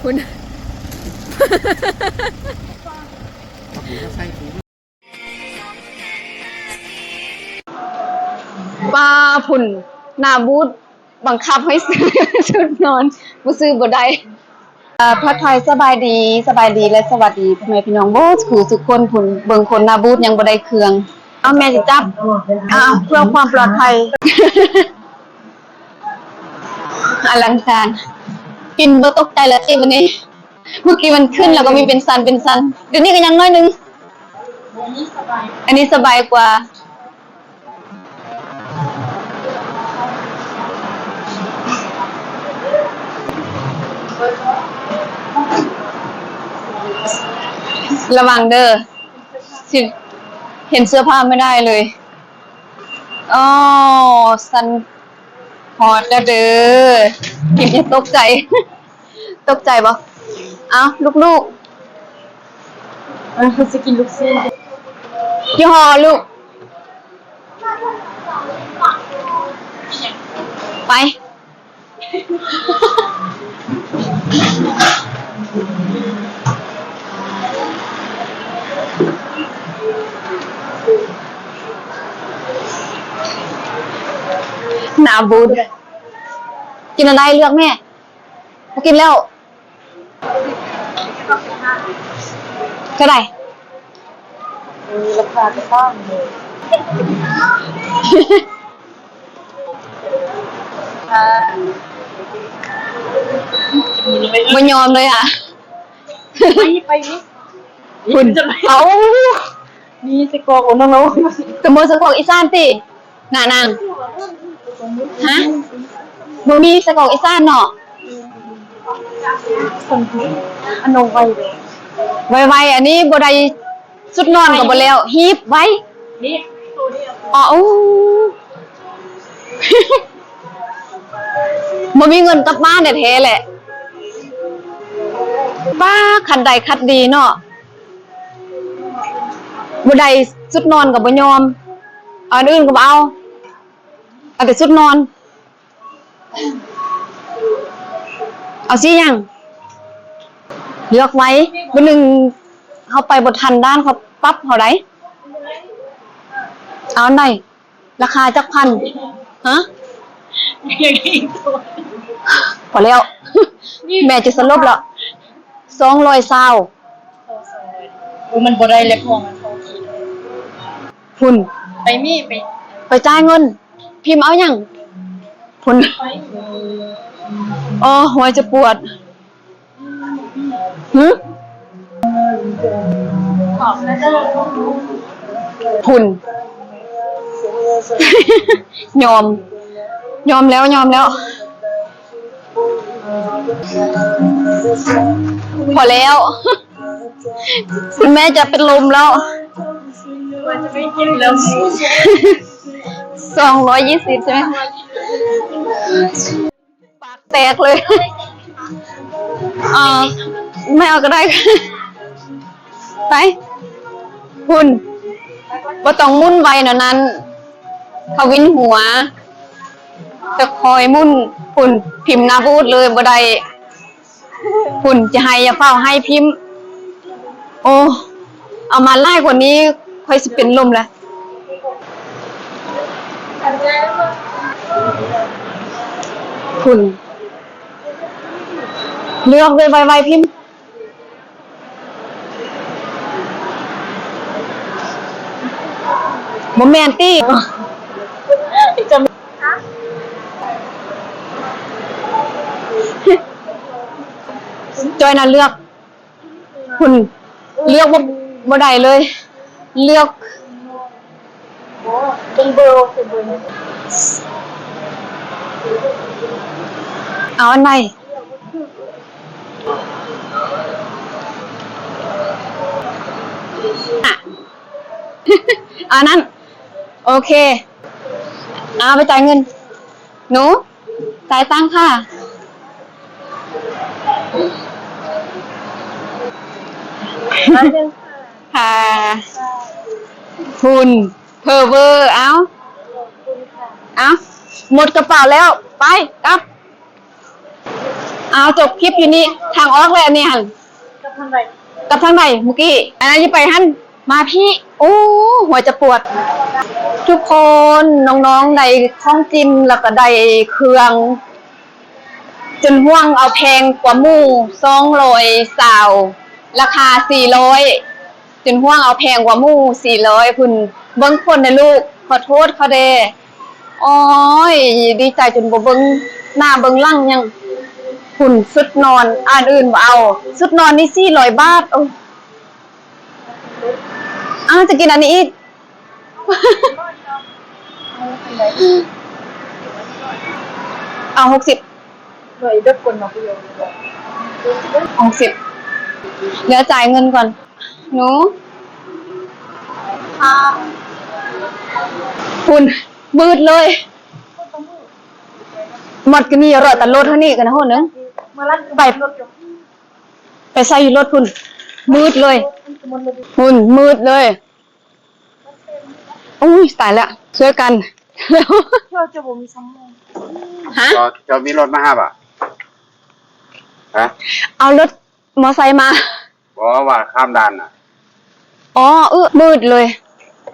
ພຸ້ນ ປ້າ ພຸ້ນ ໜ້າບູດ ບັງຄັບໃຫ້ຊື້ຊຸດນອນ ບໍ່ຊື້ບໍ່ໄດ້. ເອີ ທັກທາຍສະບາຍດີ ສະບາຍດີ ແລະ ສະຫວັດດີພໍ່ແມ່ພີ່ນ້ອງເບິດສູ່ທຸກຄົນ. ພຸ້ນ ເບິ່ງຄົນໜ້າບູດຍັງບໍ່ໄດ້ເຄື່ອງ. ເອົາ ແມ່ຊິຈັບ ເອົາ ເພື່ອຄວາມປອດໄພ. ອະລັງການ ປິ່ນບໍ່ຕົກໃຈແລ້ວຕິບາດນີ້. ເມື່ອກີ້ມັນຂຶ້ນແລ້ວກໍມີເປັນຊັ້ນເປັນຊັ້ນ ດຽວນີ້ກໍຍັງໜ້ອຍໜຶ່ງ. ອັນນີ້ສະບາຍກວ່າ. ລະວັງເດີ ຊິເຫັນເສື້ອຜ້າໄມ່ໄດ້ເລີຍ. ອໍ ຊັ້ນຮອດແລ້ວເດີ. ຢ່າຕົກໃຈ. ຕົກໃຈບໍ່? ເອົ້າ ລູກໆ ເອີ ເພິ່ນຊິກິນລູກຊີ້ນ. ຍີ່ຫໍ້ລູກ? ໄປ. ໜ້າບູດ. ກິນອັນໃດ? ເລືອກແມ່. ບໍ່ກິນແລ້ວ. ເທົ່າໃດ? ເອີ ລາຄາກະຕ່າງເລີຍ. ບໍ່ຍອມເລີຍອະ. ໄປ ໄປນີ້ ພຸ້ນ. ເອົາ ມີໄສ້ກອກ ໂອ້ ນ້ອງໆ ກະໝົດໄສ້ກອກອີສານຕິ? ນານາງ ຮະ? ບໍ່ມີໄສ້ກອກອີສານເນາະ. ອັນນ້ອງໄວເດ້ ໄວໆ ອັນນີ້ບໍ່ໄດ້ ຊຸດນອນກໍບໍ່ແລ້ວ ຮີບໄວ. ອໍ ໂອ້ ບໍ່ມີເງິນກັບບ້ານແທ້ໆແຫຼະ. ປ້າ ຂັດໄດ້ຂັດດີເນາະ. ບໍ່ໄດ້ຊຸດນອນກໍບໍ່ຍອມ ເອົາອັນອື່ນກໍບໍ່ເອົາ ເອົາແຕ່ຊຸດນອນ. ເອົາສີຫຍັງ? ເລືອກໄວ ມື້ໜຶ່ງເຮົາໄປບໍ່ທັນດ້ານ ເຂົາປັບເຮົາໄດ໋. ເອົາອັນໃດ? ລາຄາຈັກພັນ? ຮະ? ພໍແລ້ວ ແມ່ຈະສະຫຼົບແລ້ວ. ສອງຮ້ອຍຊາວ. ໂອ້ ມັນບໍ່ໄດ້ແລ້ວ ຂອງມັນເຂົ້າທີ່. ພຸ້ນ ໄປມີ ໄປ ໄປຈ່າຍເງິນ. ພິມເອົາຫຍັງ? ພຸ້ນ ໄປ ອໍ ຫົວຈະປວດ. ຫຶ? ພຸ້ນ ຍອມ ຍອມແລ້ວ ຍອມແລ້ວ. ພໍແລ້ວ ຄຸນແມ່ຈະເປັນລົມແລ້ວ. ສອງຮ້ອຍຍີ່ສິບ ໃຊ່ໄໝ? ປາກແຕກເລີຍ. ເອີ ແມ່ເອົາກໍໄດ້. ໄປ ພຸ້ນ ບໍ່ຕ້ອງໝຸນໄວແນວນັ້ນ ເຂົາວິນຫົວ. ຄ່ອຍໆໝຸນ ພຸ້ນ ພິມໜ້າບູດເລີຍ ບໍ່ໄດ້. ພຸ້ນ ຈະໃຫ້ ຢ່າຟ້າວໃຫ້ພິມ. ໂອ້ ເອົາມາຫຼາຍກວ່ານີ້ ຂ້ອຍຊິເປັນລົມແລ້ວ. ພຸ້ນ ເລືອກເລີຍ ໄວໆ ພິມ. ບໍ່ແມ່ນຕິ? ຈ້ອຍນະເລືອກ ພຸ້ນ ເລືອກບໍ່ ບໍ່ໄດ້ເລີຍ ເລືອກ ເບິ່ງເບີ ເບິ່ງ ເອົາອັນໃດ? ອ່ະ ອັນນັ້ນ ໂອເຄ ເອົາໄປຈ່າຍເງິນ. ໜູ ຈ່າຍຕັງຄ່ະ. ຄ່ະ. ພຸ້ນ ເພີເວີ ເອົາ ເອົາ ໝົດກະເປົາແລ້ວ ໄປ ກັບ. ເອົາ ຈົບຄລິບຢູ່ນີ້ ທາງອອກແລ້ວອັນນີ້ຫັ້ນ. ກັບທາງໃດ? ກັບທາງໃດມື້ກີ້? ອັນນັ້ນຢູ່ໄປຫັ້ນ ມາພີ້. ໂອ້ ຫົວຈະປວດ. ທຸກຄົນ ນ້ອງໆ ໄດ້ຂອງກິນ ແລ້ວກໍໄດ້ເຄື່ອງ ຈົນຫ່ວງເອົາແພງກວ່າໝູ່ສອງຮ້ອຍຊາວ ລາຄາສີ່ຮ້ອຍ ຈົນຫ່ວງເອົາແພງກວ່າໝູ່ສີ່ຮ້ອຍພຸ້ນ. ເບິ່ງຄົນແດ່ລູກ ຂໍໂທດເຂົາແດ່. ໂອ້ຍ ດີໃຈຈົນບໍ່ເບິ່ງໜ້າເບິ່ງຫຼັງຫຍັງ. ພຸ້ນ ຊຸດນອນ ອັນອື່ນບໍ່ເອົາ ຊຸດນອນນີ້ສີ່ຮ້ອຍບາດ. ໂອ້ ອ້າວ ຈະກິນອັນນີ້ອີກ. ເອົາຫົກສິບ ຫົກສິບ ດຽວຈ່າຍເງິນກ່ອນໜູ. ພຸ້ນ ມືດເລີຍ. ໝົດກະນີ້ ເລາະຕະຫຼົດເທົ່ານີ້ກັນນະ ໂຫໜຶ່ງ ໄປ ໄປໃສ່ຢູ່ລົດພຸ້ນ. ມືດເລີຍ ພຸ້ນ ມືດເລີຍ. ໂອ້ຍ ຕາຍແລ້ວ ຊ່ວຍກັນ. ເຈົ້າ ເຈົ້າບໍ່ມີສຳມອງ. ຮະ? ເຈົ້າ ເຈົ້າມີລົດມາຮັບອະ? ຮະ? ເອົາລົດມໍໄຊມາ. ບໍ່ ວ່າຂ້າມດ່ານນະ. ອໍ ອື ມືດເລີຍ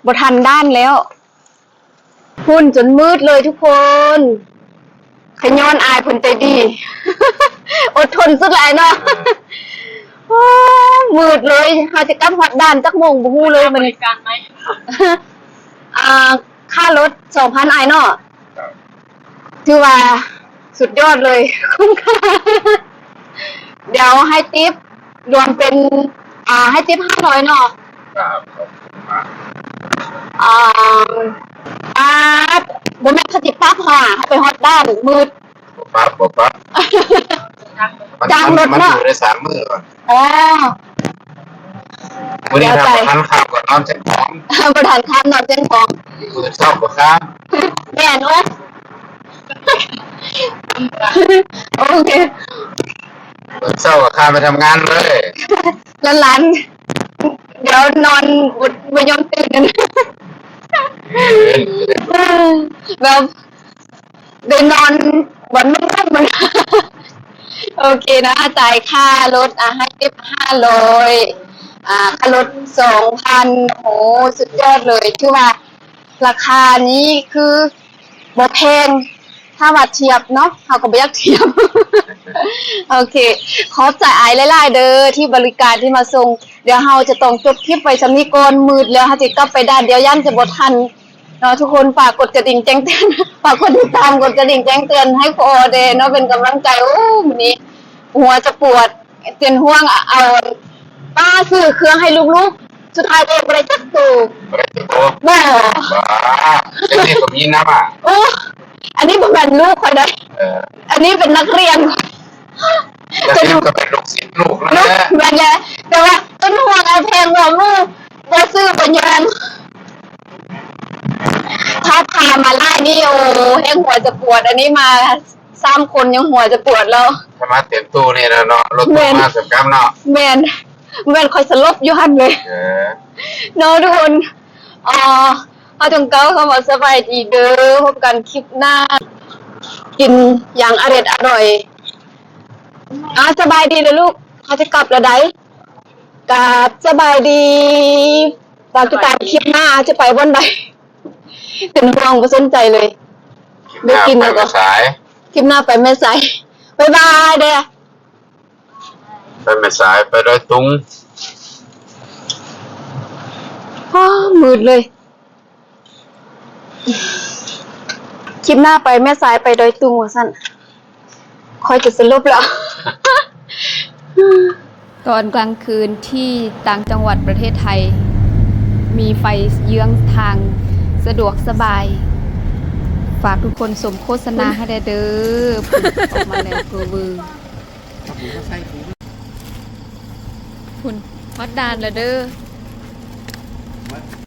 ບໍ່ທັນດ່ານແລ້ວ. ພຸ້ນ ຈົນມືດເລີຍທຸກຄົນ. ກະຍ້ອນອ້າຍເພິ່ນໃຈດີ ອົດທົນສຸດຫຼາຍເນາະ. ໂອ້ ມືດເລີຍ. ເຮົາຈະກັບຮອດດ່ານຈັກໂມງບໍ່ຮູ້ເລີຍມື້ນີ້. ອ່າ ຄ່າລົດສອງພັນອ້າຍເນາະ. ຖືວ່າສຸດຍອດເລີຍ ຄຸ້ມຄ່າ. ດຽວໃຫ້ຕິບ ລວມເປັນ ອ່າ ໃຫ້ຕິບຫ້າຮ້ອຍເນາະ. ອ່າ ອ່າ ບໍ່ແມ່ນເຂົາຊິປັບຫາ ເຮົາໄປຮອດດ່ານມືດ. ບໍ່ປັບ ບໍ່ປັບ. ຈ້າງລົດເນາະ ມັນຢູ່ໄດ້ສາມມື້ກ່ອນ. ອໍ ມື້ນີ້ຖ້າບໍ່ທັນຄ່ຳກໍນອນແຈ້ງຂອງ. ບໍ່ທັນຄ່ຳນອນແຈ້ງຂອງ. ມື້ເຊົ້າກໍຄ່ຳ. ແມ່ນເນາະ. ໂອເຄ ມື້ເຊົ້າກໍຄ່ຳໄປທຳງານເລີຍ. ຫຼານໆ ດຽວນອນ ບໍ່ ບໍ່ຍອມຕື່ນ. ແບບ ໄດ້ນອນບ່ອນມັນ. ໂອເຄເນາະ ຈ່າຍຄ່າລົດ ອ່າ ໃຫ້ຕິບຫ້າຮ້ອຍ ອ່າ ຄ່າລົດສອງພັນ. ໂອ້ ສຸດຍອດເລີຍ ຖືວ່າລາຄານີ້ຄືບໍ່ແພງ ຖ້າວ່າທຽບເນາະ ເຮົາກໍບໍ່ຢາກທຽບ. ໂອເຄ ຂອບໃຈອ້າຍຫຼາຍໆເດີ ທີ່ບໍລິການ ທີ່ມາສົ່ງ. ດຽວເຮົາຈະຕ້ອງຈົບຄລິບໄວ້ສ່ຳນີ້ກ່ອນ ມືດແລ້ວ ເຮົາຊິກັບໄປດ່ານ ດຽວຢ້ານຈະບໍ່ທັນ. ເນາະ ທຸກຄົນຝາກກົດກະດິ່ງແຈ້ງເຕືອນ ຝາກກົດຕິດຕາມ ກົດກະດິ່ງແຈ້ງເຕືອນໃຫ້ພໍ່ແດ່ເນາະ ເປັນກຳລັງໃຈ. ໂອ້ ມື້ນີ້ຫົວຈະປວດ ເປັນຫ່ວງ ເອົາ ປ້າຊື້ເຄື່ອງໃຫ້ລູກໆ ສຸດທ້າຍກໍຍັງບໍ່ໄດ້ຈັກໂຕ. ບໍ່ໄດ້ຈັກໂຕ? ບໍ່. ບ້າ ແບບນີ້ກໍມີນຳອະ. ໂອ້ ອັນນີ້ບໍ່ແມ່ນລູກຂ້ອຍໃດ໋. ເອີ ອັນນີ້ເປັນນັກຮຽນ. ນັກຮຽນກໍເປັນລູກສິດລູກນັ້ນແຫຼະ. ແມ່ນແຫຼະ ແຕ່ວ່າເປັນຫ່ວງອ້າຍແພງກວ່າໝູ່ ບໍ່ຊື້ບໍ່ຍານ. ຖ້າພາມາຫຼາຍນີ້ ໂອ້ ແຮງຫົວຈະປວດ. ອັນນີ້ມາສາມຄົນຍັງຫົວຈະປວດແລ້ວ. ຖ້າມາເຕັມຕູ້ນີ້ແລ້ວເນາະ ລົດຕູ້ມາສຳຄັນເນາະ. ແມ່ນ ແມ່ນ ຂ້ອຍສະຫຼົບຢູ່ຫັ້ນເລີຍ. ເອີ ເນາະ ທຸກຄົນ. ເອີ ເຮົາຕ້ອງກ່າວຄຳວ່າສະບາຍດີເດີ ພົບກັນຄລິບໜ້າ ກິນຢ່າງອະເດັດອະລ່ອຍ. ອ້າວ ສະບາຍດີເດີລູກ ເຮົາຈະກັບແລ້ວໃດ໋. ກາບສະບາຍດີ ຝາກຕິດຕາມຄລິບໜ້າ ຈະໄປບ່ອນໃດ ເປັນຫ່ວງ ບໍ່ສົນໃຈເລີຍ. ຄລິບໜ້າໄປແມ່ສາຍ ຄລິບໜ້າໄປແມ່ສາຍ. ບາຍບາຍເດີ. ໄປແມ່ສາຍ ໄປດອຍຕຸງ. ອ້າ ມືດເລີຍ. ຄລິບໜ້າໄປແມ່ສາຍ ໄປດອຍຕຸງວ່າຊັ້ນ. ຂ້ອຍຈະສະຫຼຸບແລ້ວ. ຕອນກາງຄືນທີ່ຕ່າງຈັງຫວັດປະເທດໄທ ມີໄຟເຍືອງທາງ ສະດວກສະບາຍ. ຝາກທຸກຄົນຊົມໂຄສະນາໃຫ້ແດ່ເດີ. ອອກມາແລ້ວ ໂກເວີ. ພຸ້ນ ຮອດດ່ານແລ້ວເດີ.